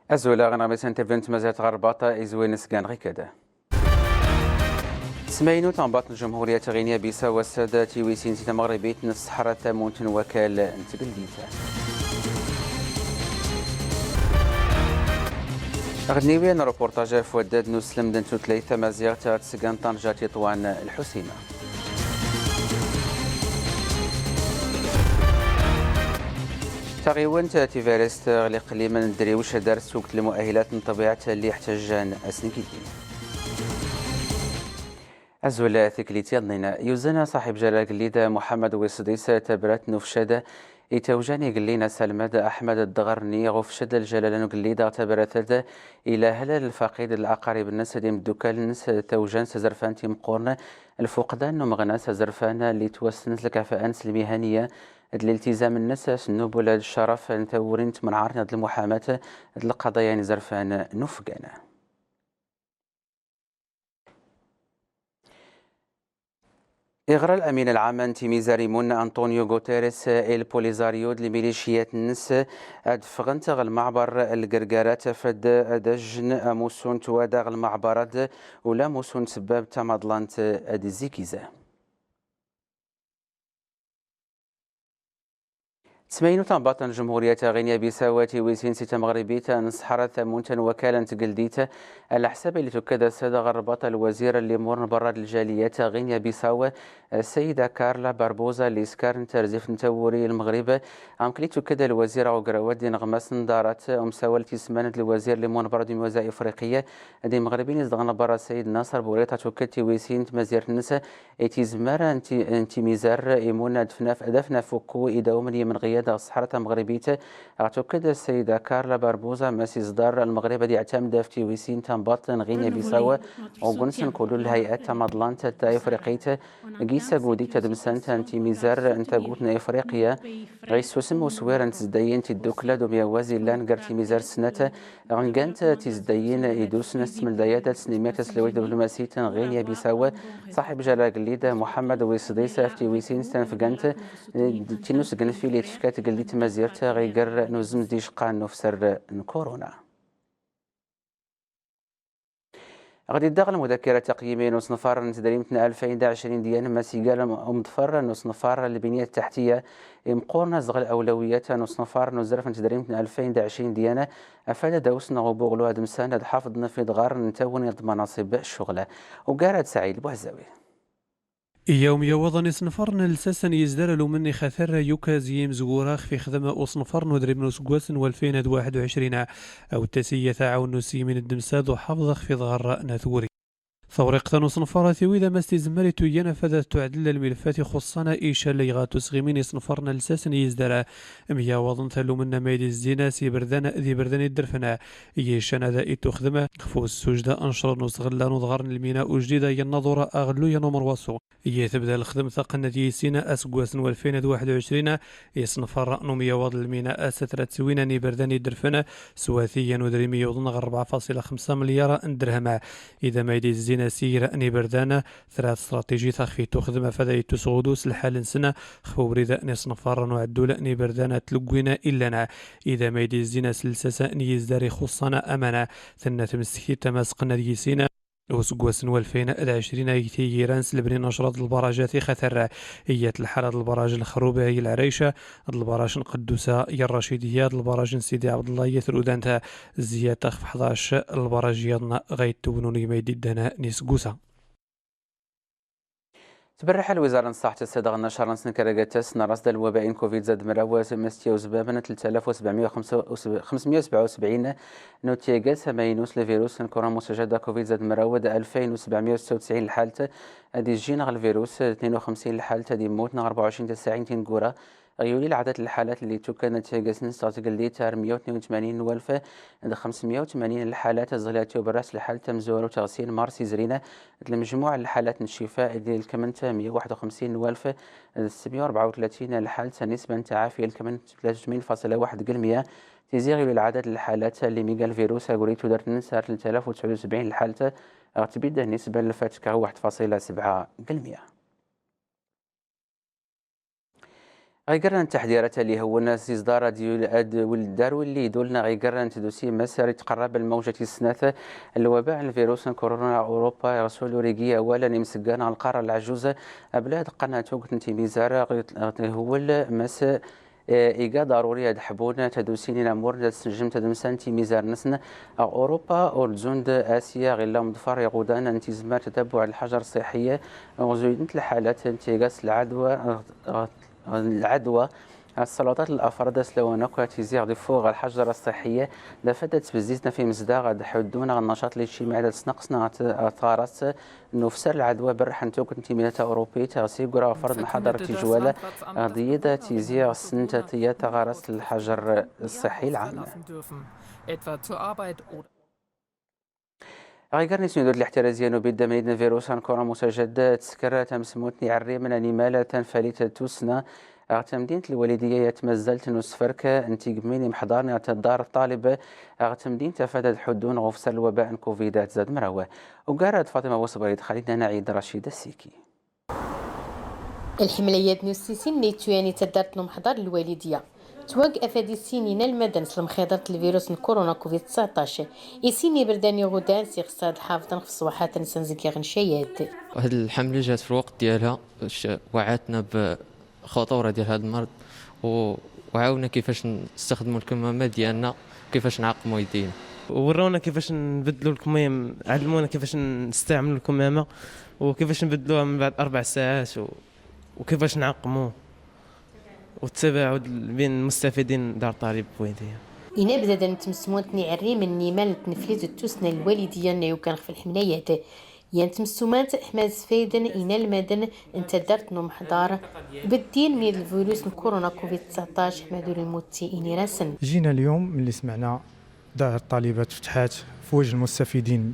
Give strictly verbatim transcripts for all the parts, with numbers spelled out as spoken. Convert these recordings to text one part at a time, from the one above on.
Azul a ɣ-ineɣmisen n televizyon n tmaziɣt ɣer Rbaṭ, izwi n usgan ɣikad. Tasmaynut n Rbaṭ n Jemhuriyat Ɣinya Bisaw, ass-ad tiwisin si tmeɣribit n ṣṣeḥra tamunt n wakal n tgeldit. Ɣ-d-niwi n reportaj ɣef waddad n uslemd n tutlayt tamaziɣt ɣer tesga n Ṭanja Tiṭwan Lḥusima. Taɣiwant tivarest ɣ liqlim n Driwc dar s tugt lmuahilat n ṭṭbiɛt lli ḥtajan asnegidi. Azul tiklit yaḍnin. Yuzan ṣaḥib jala agellid Muḥammad Wisḍis tabrat n ufcad i tawjan igellin aselmad Aḥmed Dɣerni ɣ ufcad n ljalala n ugellid ɣ tabrat-ad ila ahlal lfaqid d laqarib-nnes d imddukal-nnes tawjan s azerfan timeqqurn lfuqdan n umeɣnas azerfan lli twassnen s lkafa'a-nnes lmihaniya d liltizam-nnes s nnubula d ccaraf n tawuri n tmenɛart d lmuḥamat d lqaḍaya n izerfan n ufgan. Iɣra lamin lɛam n timizar imun Antonio Guterres i lpolizario d lmiliciyat-nnes ad ffɣent ɣ lmeɛbar lgergarat afad ad ajjen amussu n twada ɣ lmeɛbar-ad ula amussu n tsebbab tamaḍlant ad izzigiza. Tasmaynut n Rbaṭ n Jemhuriyat Ɣinya Bisaw tiwisin si tmeɣribit n ṣṣeḥra tamunt n wakal n tgeldit, ɛla ḥsab illi tukkad ass-ad ɣer Rbaṭ lwazir n limur n berra d ljaliyat Ɣinya Bisaw, Sayida Carla Barbosa, lli iskar n terzift n tawuri n Lmeɣrib, amk lli tukkad lwazir ɣ ugrawad d ineɣmas n ḍarat umsawal tisman d lwazir n limur n berra d umiwaza ifriqi d imeɣribiyen izedɣen berra Sayid Naṣer Burita, tukkad tiwisin n tmazirt-nnes i tizemmar n ti-, n timizar imun ad afnaf-, ad afnaf ukku idawmen n yimenɣi-ad ɣ ṣṣeḥra tameɣribit, ɣ tukkad Sayida Carla Barbosa, mass iẓḍar Lmeɣrib ad iɛtamd ɣef tiwisin tambaḍt n Ɣinya Bisaw, ɣ ugens n kullu lhayat tamaḍlant tafriqit, gis agudi tadmsant n timizar n tagut n Ifriqya, ɣ issusem uswir n tezdayin n tiddukla d umyawaz illan gar timizar snat, ɣ ngant tizdayin idusn s tmeldayat ad snimir taslawit diplumasit n Ɣinya Bisaw, ṣaḥib jala agellid Muḥammad Wisḍis ɣef tiwisin s tanfgant, eh, d tin usgnfi lli tefka tgeldit tmazirt ɣ iger n uzemz d iceqqan n ufser n kuruna. Ɣ d-iddaɣ lmudakira taqyimin n usenfar n tedrimt n alfayn d ɛecrin d yan, mass iga umḍfar n usenfar lbinya taḥtiya imqurn azɣ lawlawiyat n usenfar n uzraf n tedrimt n alfayn d ɛecrin d yan, afad ad awsn ɣ ubuɣlu admsan ad ḥafḍn f idɣar n tawni d lmanaṣib ccɣl. Ugar ad Saɛid Buɛzawi. Iyyawm yawaḍ n isenfar n lsas n yizdar alumn ixatar yukaz yimzwura xf ixdam usenfar n udrim n useggas n walfayn d waḥed u ɛecrin, aw tasiyya taɛawn n usyimin d demsad uḥafḍ xf iḍɣar n twuri. Tawriqt n usenfar tiwi d amast izemmar i tuyyan afad ad tuɛdl lmilfat ixuṣṣan icallay ɣa tusɣimin isenfar n lsas n yizdar myawaḍn talumn amayd izzin s ibrdan d ibrdan iddrfn. Yiccan ad ittuxdm xf ussujda n cṛ n usɣlla n uḍɣar n lmina ujdid ay nnaḍur aɣlluy n umrwasu. Yya tebda lxdmt aqennat yis-sin aseggas n walfayn d waḥed u ɛecrin, isenfar n umyawaḍ n lmina asatra ttswin n iberdan iddrfn s watiyya n udrim yawḍn ɣer rebɛa faṣila xemsa melyar n ddrhem. Id amayd izzin asigra n iberdan, tra tstraṭijit axf ittuxdm afad ad ittusɣudu s lḥal-nsen xf ubrid n isenfar n uɛddul n iberdan tleggwin illan. Id amayd izzin aslsas n yizdar ixuṣṣan aman, tenna tmestkit tamasqennat yis-sin. Useggas n walfayn d ɛecrin ay tiyiran s lebni n cṛ d lbarajat ixatar, iyyat lḥala d lbaraj n Lexrub ay Lɛrayc, d lbaraj n Qeddusa ay Rracidiya, d lbaraj n Sidi Ɛebdellah ay Trudant, zzyada xf ḥdac lbaraj yaḍn ɣa itwnnun g imayd iddan n iseggusa. Tberreḥ lwizara n ṣṣaḥt s-, s-, dɣ n cṛ n snekra gattas n ras d lwaba n covid zad mraw, mastya uzbab n tlt alaf u sebɛemya u xemsa, xemsemya u sebɛa u sebɛin n utyagas amaynut lvirus n kuran musajad covid zad mraw d alfayn u sebɛemya u setta u tesɛin lḥalt ad ijjin ɣ lvirus, tnin u xemsin lḥalt ad immuten ɣ rebɛa u ɛecrin tasaɛin tineggura. Ɣ yuli lɛadad n lḥalat lli tukkan ad tyagas-nnes ɣ tgeldit ar mya u tnin u tmanin n walef d xemsemya u tmanin lḥalat, zɣ lli ad tuberras lḥalt tamzwarut ɣ sin mars izrin, d lmejmuɛ n lḥalat n ccifa lli lkment mya u waḥed u xemsin n walef d settemya u rebɛa u tlatin lḥalt, nisba n tɛafi lkment tlatin u tmanyin faṣila waḥed g lmya. Tizi ɣ yuli lɛadad n lḥalat lli miga lvirus agri tudert-nnes ar tlt alaf u tesɛud u sebɛin lḥalt, ɣ tbid nisba n lfatka waḥed faṣila sebɛa g lmya. Ɣ igerran n teḥdirat alli hewwen s iẓḍar ad yul-, ad wel-, dar willi iduln ɣ igerran n tdusi, mas ar itqerrab lmawja tis snat n lwaba n lvirus n kuruna ɣ Urupa, iɣ sul ur igi awal n imseggan ɣ lqara n lɛajuz, abla ad qqan tugt n timizar ɣ, ɣ ihewwel, mas, eh, iga daruri ad ḥbun tdusin inamur ad snejm tadmsa n timizar nsn ɣ Urupa, ur dzund Asya ɣ illa umḍfar iɣudan n tizmar tatabbuɛ n lḥajar ṣṣiḥi, ɣ zuydent lḥalat n tigas lɛadwa, ɣ, ɣ العدوى، السلطات الأفراد أسلوانك تيزيغ دفوغ الحجر الصحي، دفدت بزيز نفي مزداغ دحدون النشاط الاجتماعي دسنقصنا تغرس نفسر العدوى برحن توكن تيمينة أوروبية تغسي قرا فرد محاضرة تجوال ضيدة تيزيغ سنتة تغرس الحجر الصحي العام. Etwa zur Arbeit oder Ɣ igarn isnudut liḥtiraziyya n ubidda mnid n virus n kuruna musajjad, tskar tamsmut n iɛrrimen n imal tanfalit d tussna ɣ tamdint n lwalidiya, yat mazzalt n usfrk n tigmin imḥḍarn ɣ dar ṭṭalib ɣ tamdint, afad ad ḥuddun ɣ ufsar n lwaba n covid tẓa d mraw. Ugar d Faṭima Busbarid, Xalid Nɛid, Racid Asiki. Lḥemlayat n ussisin n ittuyan i taddart n umḥḍar n lwalidya twag afad issin inalmaden s lemxiḍert n lvirus n kuruna covid tseɛṭac. Issin iberdan iɣudan s ixṣṣad ḥafḍen ɣef ṣṣwaḥat-nsen zeg iɣncayat. هاد الحملة جات في الوقت ديالها، باش وعاتنا بخطورة ديال هاد المرض، و-، وعاونا كيفاش نستخدموا الكمامة ديالنا، كيفاش نعقموا يدينا. ورونا كيفاش نبدلوا الكمام، علمونا كيفاش نستعملوا الكمامة، وكيفاش نبدلوها من بعد أربع ساعات، و-، وكيفاش نعقموا، والتباعد بين المستفيدين دار طالب بوينتية. Inabdaden n tmesmunt n iɛerrimen n imal n tneflit d tussna n lwalidiya n yukan ɣef lḥemlayat. Yan tmessumant ḥma ad sfayden inalmaden n taddart n umḥḍar beddin mnid lvirus n kuruna covid tseɛṭac ḥma ad ur imutti inirasen. جينا اليوم ملي سمعنا دار الطالبات فتحات في وجه المستفيدين،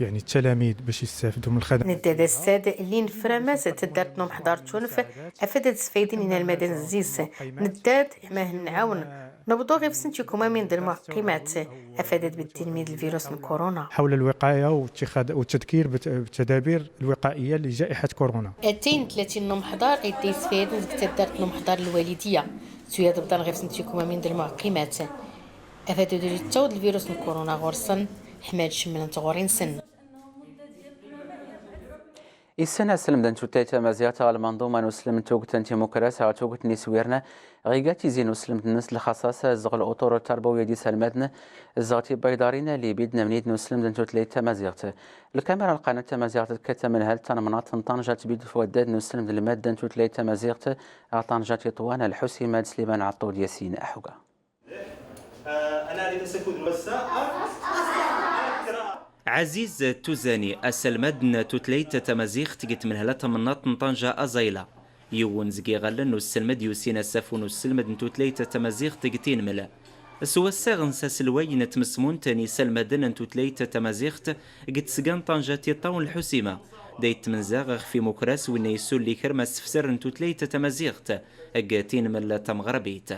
يعني التلاميذ، باش يستافدوا من الخدمة. Neddad ass-ad llin framas taddart n umḥḍar tunf afad ad sfayden inalmaden zzis. Neddad ḥma ad nɛawn nbḍu ɣif-sen tikumamin d lmuɛqimat afad ad beddin mnid lvirus n kuruna. حول الوقاية واتخاذ، والتذكير بت-، بالتدابير الوقائية لجائحة كورونا. Atay n tlatin n umḥḍar ay d-isfayden deg taddart n umḥḍar n lwalidiya, s uyad bḍan ɣif-sen tikumamin d lmuɛqimat. Afad ad ur ittawḍ lvirus n kuruna ɣur-sen, ḥma ad cemmlen tɣuri-nsen. Issen aselmed n tutlayt tamaziɣt ɣ lmanḍuma n uslem n tugt n timukkras ɣ tugt n iswirn, ɣ iga tizi n uselmed-nnes lxaṣaṣ zɣ luṭur tarbawiya d isalmaden, zɣ tibayḍarin lli bidn amnid n uselmed n tutlayt tamaziɣt. Lkamira n lqanat tamaziɣt tekkat tamnhalt tanmnaḍt n Ṭanja tbid f waddad n uselmed n lmadda n tutlayt tamaziɣt ɣ Ṭanja Tiṭwan, Lḥusima d Sliman Ɛeṭṭud Yasin. Aḥuga. Ɛaziz Tuzani, aselmad n tutlayt tamaziɣt g tmenhla tamnaḍt n Ṭanja Aẓayla, yiwen zeg iɣallen n uselmed yusin asafu n uselmed n tutlayt tamaziɣt g Tinmel. S wassaɣ-ns aselway n tmesmunt n isalmaden n tutlayt tamaziɣt g tesga n Ṭanja Tiṭṭaw n Lḥusima, da itmenza ɣef imukkras winna isulli kerma sefsar n tutlayt tamaziɣt g Tinmel tameɣrabit.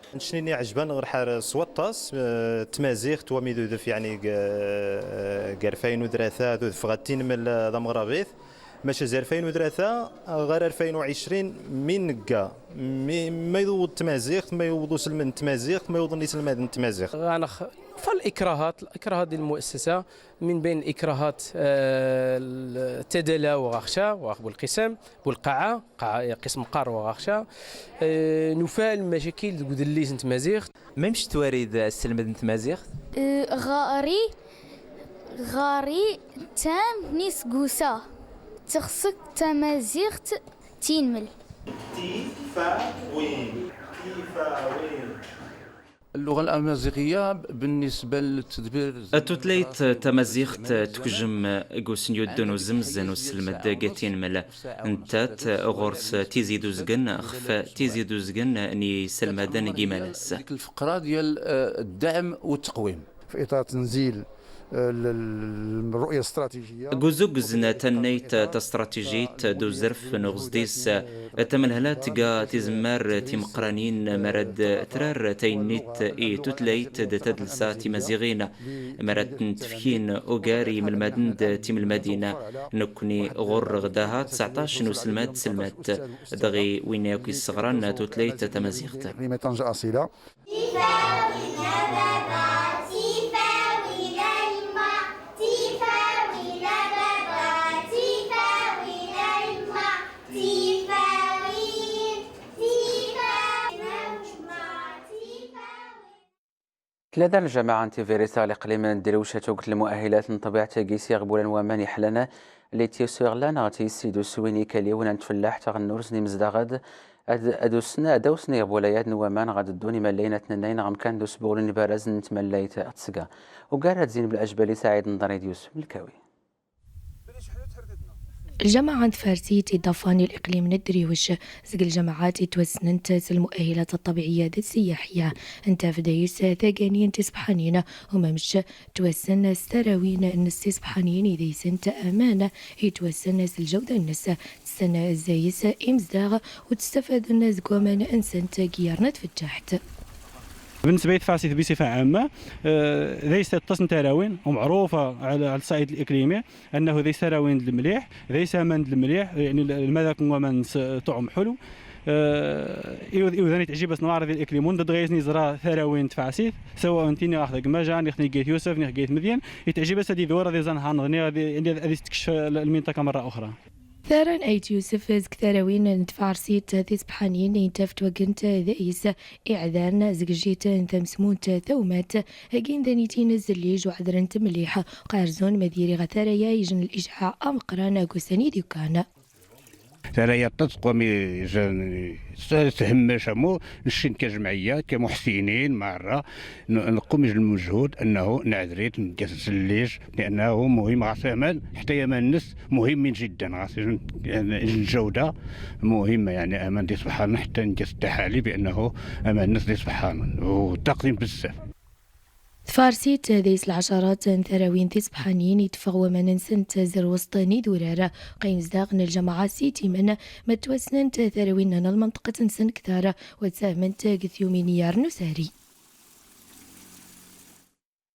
Necnini ɛejban ɣer ḥar s waṭas, eh, tmaziɣt, wa mi d udef, yeɛni, g, eh, g arfayn u tlata, d udef ɣer Tinmel, eh, d ameɣrabit. Maca zi arfayn u tlata ɣer arfayn u ɛecrin, mi negga, mi, ma yewweḍ tmaziɣt, ma yewweḍ uselmed n tmaziɣt, ma yewweḍen iselmaden n tmaziɣt. غنخ-، فالإكراهات، الإكراهات ديال المؤسسة، من بين الإكراهات، آه، التدلى وغاخشا، وغاخ بو القسم، بو القاعة، قاعة، قسم قار وغاخشا. آه، نفال مشاكل دو دليس نت مزيغ. ميمش تواريد السلمد نت مزيغ. آه، غاري، غاري تام نيس قوسا. تخصك تمازيغت تينمل. تي فا وين؟ تي فا وين؟ اللغة الأمازيغية بالنسبة للتدبير. Tutlayt tamaziɣt tekjem g usenyud n uzemz n uselmed g Tinmel. Nettat ɣur-s tizi d uzgen xef tizi d uzgen n yiselmaden g imalas. ديك الفقرة ديال، آه، الدعم والتقويم. في إطار تنزيل الرؤية الاستراتيجية. G uzugz n tannayt tastratijit d uzref n uɣzdis, tamelhala tga tizemmar timeqqranin mi ara d-trar tayennit i tutlayt d tadlsa timaziɣin, mi ara tent-fkin ugar i yimelmaden d timelmadin. Nekkni ɣur-ɣ daha tseɛṭac n uselmad d tselmadt, dɣi win akk isseɣran tutlayt tamaziɣt. Tifawi a baba, tifawi a yemma, tifawi a baba, tifawi a yemma, tifawi, tifawi a yemma, tifawi. Tlata n lǧamaɛa n Tivirit ɣer liqlim n Drewca tuget lmuahilat n ṭṭbiɛt-agi s iɣbulan n waman iḥlan, li tyusiɣlan ɣer tiyessiduswin ikaliwen n tfellaḥt ɣer nnurz n imezdaɣ ad, ad, ad usn, ad awsn iɣbulayat n waman ɣer d-ddun imallayen ad tnennayn ɣer mkan d usbuɣlu n ibarrazen n tmallayt ɣer tesga. Ugar ad zin bl-ajbal i Saɛid Nḍri d Yusef Melkawi. Lǧamaɛa n Tfarsit iḍafan i liqlim n Driwec, zeg lǧamaɛat itwassnent s lmuahilat ṭṭabiɛiyat d ssiyaḥiyat, n tafdayt taganin tisebḥanin, u mamec twassen s tarawin nnes tisebḥanin i daysent aman, itwassen s lǧawda-nnes, tessen zzay-s imezdaɣ, u ttestafaden zeg waman-nsent g yirna tfettaḥt. بالنسبة لتفاصيل بصفة عامة، آه، days aṭas n tarawin ومعروفة على، على الصعيد الإقليمي أنه days tarawin d lemliḥ، days aman d lemliḥ، يعني المذاق n waman s-، طعم حلو. آه، iwd-، iwdan itɛjib-asen waɛraḍ الإقليمي, dɣa ayen iẓra tarawin n Tfasit, سواء tini ɣer Gmaja, niɣ tini g Ayt Yusef, niɣ g Ayt Medyan, itɛjib-as ad idur, ad iẓanhar, niɣ ad i-, ad istekcef lminṭaqa مرة أخرى. Taran Ayt Yusef zeg tarawin n Tfarsit tisebḥanin i taf twagent dayes iɛdan zeg jjit n tamsmunt tawmat, hagin d anitin zellij u ɛedrent mliḥ, qarzun ma diri ɣer taraya ijen lijaɛ ameqqran g ussan i d-yukkan. Taraya ṭṭeṭ qwami jen s-, s-, hemmac amu, nccin kajmeɛiyya, kamuḥsinin, marra, ن-، نقوم بالمجهود أنه نعذريت نقص الليج، لأنه مهم غاس أمان، حتى يمان النس مهمين جدًا، غاس يجن-، يعني الجودة مهمة، يعني أمان دي سبحان حتى نقص التحالي بأنه أمان النس دي سبحان وتقديم بزاف. Tfarsit, dayes lɛecṛat n tarawin tisebḥanin i teffeɣ waman-nsent zer wesṭ n idurar, qqim zdaɣ n lǧamaɛa s itimen, ma ttwassnent tarawin n lmenṭqet-nsen ktar, wa ttsahmen g tyumin iyyar n usari.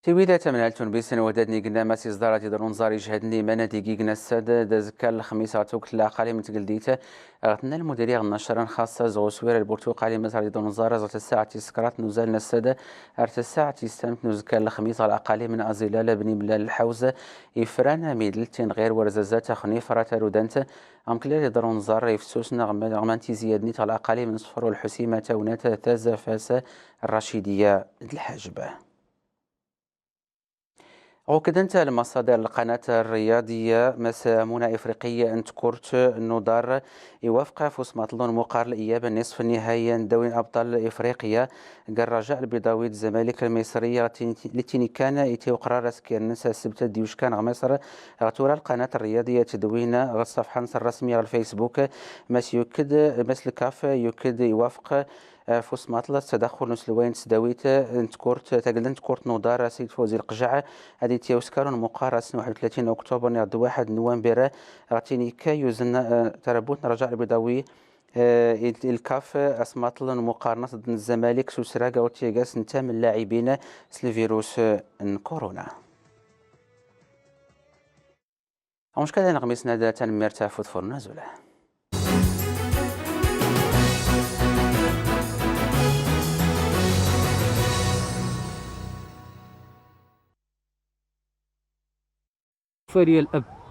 Tiwila tamnalt unbis n wadad n igna mas iẓdar ad iḍrun ẓar ijhaden iman ad igign assad d azekka lexmis ɣer tugt laqalim n tgeldit ɣer tnna lmudiri ɣer nacran xasa zɣ uswir lburtuqali mas ɣer iḍrun ẓar ẓr tasaɛt tis krat n uzal n assad ɣer tasaɛt tis tamt n uzekka lexmis ɣer aqalim n azilal bni mlal lḥawz ifran amidl tin ɣir warzazat axnif rat arudant ɣmkl ad iḍrun ẓar ifsus n ɣman tizi adnit ɣer aqalim n sfr ulḥusima tawnat tazafas الرشيدية د الحاجب. غوكدنت المصادر القناة الرياضية مسامونة إفريقية أن تكورت نودار يوافق فوس مطلون مقار الإياب النصف النهائي دوري أبطال إفريقيا. قال الرجاء البيضاوي الزمالك المصري لتيني كان يتي وقرار سكيرنس السبت ديوش كان غ مصر. غتورا القناة الرياضية تدوين غ الصفحة نص الرسمية غ الفيسبوك. مس يكد مس الكاف يكد يوافق آه، فوس ماطلة تدخل نسلوين تسداويت، آه، نتكورت، آه، تاقلن تكورت نوضار، آه، سيد فوزي القجع، هذه تيوسكارون مقارنة واحد وثلاثين أكتوبر نيغ واحد نوفمبر، آه، غتيني كايوزن، آه، تربوت نرجع البيضاوي، آه، الكاف، آه، اسماطل مقارنة ضد الزمالك سوسراغا وتيغاس نتا من لاعبين سلفيروس، آه، كورونا. Ɣ umckal-a n uɣmis n ad tanmmirt ɣef udfur n uzula. Fariya l-ab.